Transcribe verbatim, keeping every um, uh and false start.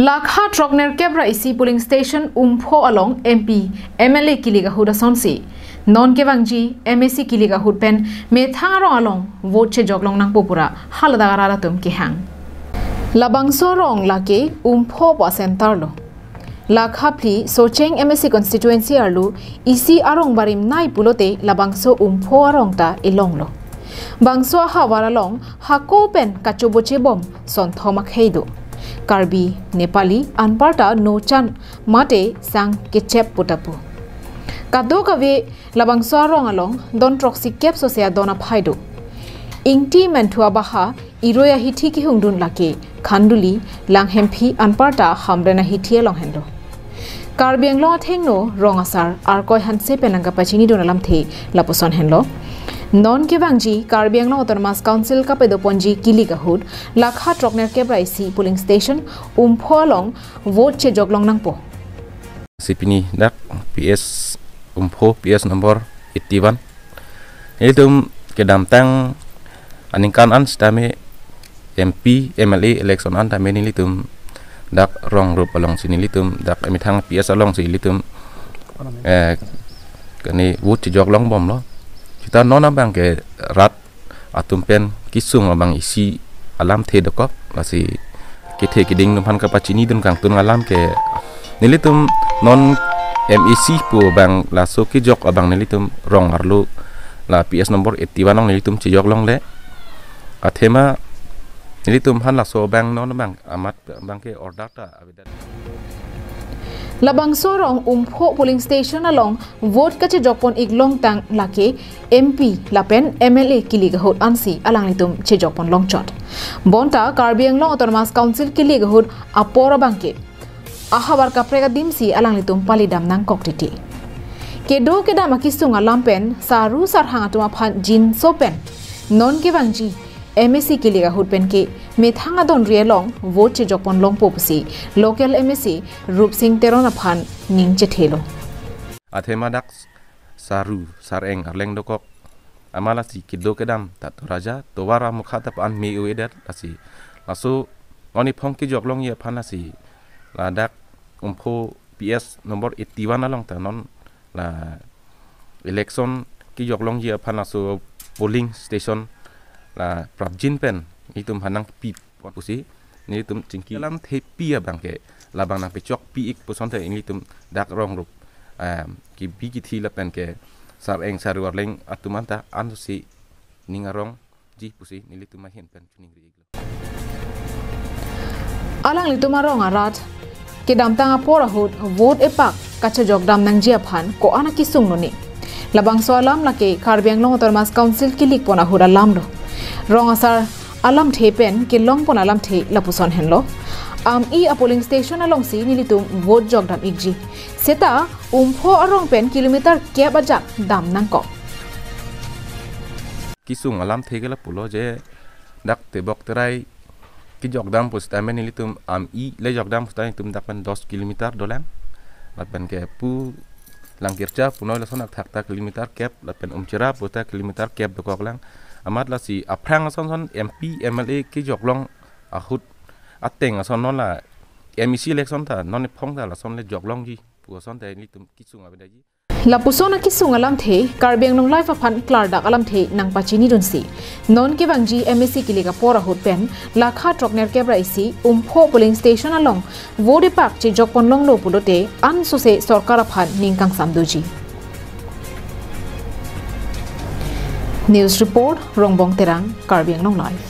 Lakha throknerkep ra isi polling station Umpho along M P, M L A kilik ahut asonsi non kevangji M A C kilik ahut pen methang arong along vote chejok long nangpo pura haladak arat atum kehang. Labangso arong lake Umpho pa center lo. Lakha phli Socheng M A C constituency arlo isi arong barim nai pulote labangso Umpho arong ta elong lo. Bangso ahavar along hako pen kachoboche bom sonthom akhei do. Karbi, Nepali anparta nochan mate sang kechep pu ta pu. Kadokave labangso arong along don throksi kep sose adon aphai do. Ingti menthu abaha iroi ahithi kehungdun lake Khanduli, Langhemphi anparta Hamren ahithi along henlo. Karbi Anglong athengno rong asar Arkoi Hanse pen nangkapachinidun alamthe lapuson henlo. Non kevangji Karbi Anglong Autonomous Council kapedoponji kilik ahut Lakha throknerkep ra isi polling station Umpho along vote chejok long nangpo. Si pini dak P S Umpho, P S number eighty-one. Nelitum kedamtang aningkan an sitame M P, M L A election an tame nelitum dak rong rup alongsi nelitum dak methang P S alongsi nelitum, eh, kani vote chejok long bom lo. Seta non abang ke rat atum pen kesung abang isi alamthe dokok, lasi kethe keding atum aphan kapachinidun kangtung alam ke nelitum non M A C pu abang laso kejok abang nelitum rong arlo la P S number eighty-one along nelitum chejok longle. Athema nelitum aphan laso abang non abang amat abang ke order ta avedet. Labangso arong Umpho polling station along vote kachejokpon ik longtang lake M P lapen M L A kilik ahut ansi alanglitum chejokpon longchot. Bonta Karbi Anglong Autonomous Council kilik ahut apor abang ke ahavar kaprek adimsi alanglitum palidam nangkok titi. Kedo kedam akesung alam pen saru sarhang atum aphan jinso pen non kevangji M A C kilik ahut pen ke methang adonri along vote chejokpon longpo pusi local M A C Rupsing Teron aphan ning chethelo. Athema dak saru sareng arleng dokok, amat lasi kedo kedam ta toraja tovar amukha ta pa-an me-o-edet lasi laso non ephong kejok longji aphan lasi ladak Umpho P S number eighty-one along ta non la election kejok longji aphan laso polling station la prapjin pen nelitum aphan nangpi pusi nelitum chingki alamthepi abang ke labang nangpechokpi ik puson te nelitum dak rong rup, em, kebi kethi lapen ke sareng saru arleng atum anta ansi ning arongji pusi nelitum ahin pen chiningri iklo. Alanglitum arong arat kedamtang apor ahut vote epak kachejokdam nangji aphan ko-an akesung lo ne. Labangso alam lake Karbi Anglong Autonomous Council kilikpon ahut alam lo. Rong asar alamthe pen kelongpon alamthe lapuson henlo. Am-i a polling station alongsi nelitum vote jokdam ikji. Seta Umpho arong pen kilometer kep ajak dam nangkok. Kesung alamthe ke lapulo je dak tebok terai kejokdam pusitame nelitum am-i le jokdam pusitame nelitum dak pen dos kilometer dolang. Lapen ke pu Langkircha punoi lason athak ta kilometer kep, lapen Umchira pu ta kilometer kep dokoklang. Amat lasi aphrang ason son M P, M L A kejok long ahut ateng ason non la M A C election ta non ephong ta lason le jok longji pu ason ta nelitum kesung avedaji. Lapuson akesung alamthe, Karbi Anglong Live aphan klardak alamthe nangpachinidunsi non kevangji M A C kilik apor ahut pen lakha throknerkep ra isi Umpho polling station along vote epak chejokpon longlo pulote ansose sorkar aphan ning kangsam doji. News report, Rongbong Terang, Karbi Anglong Live.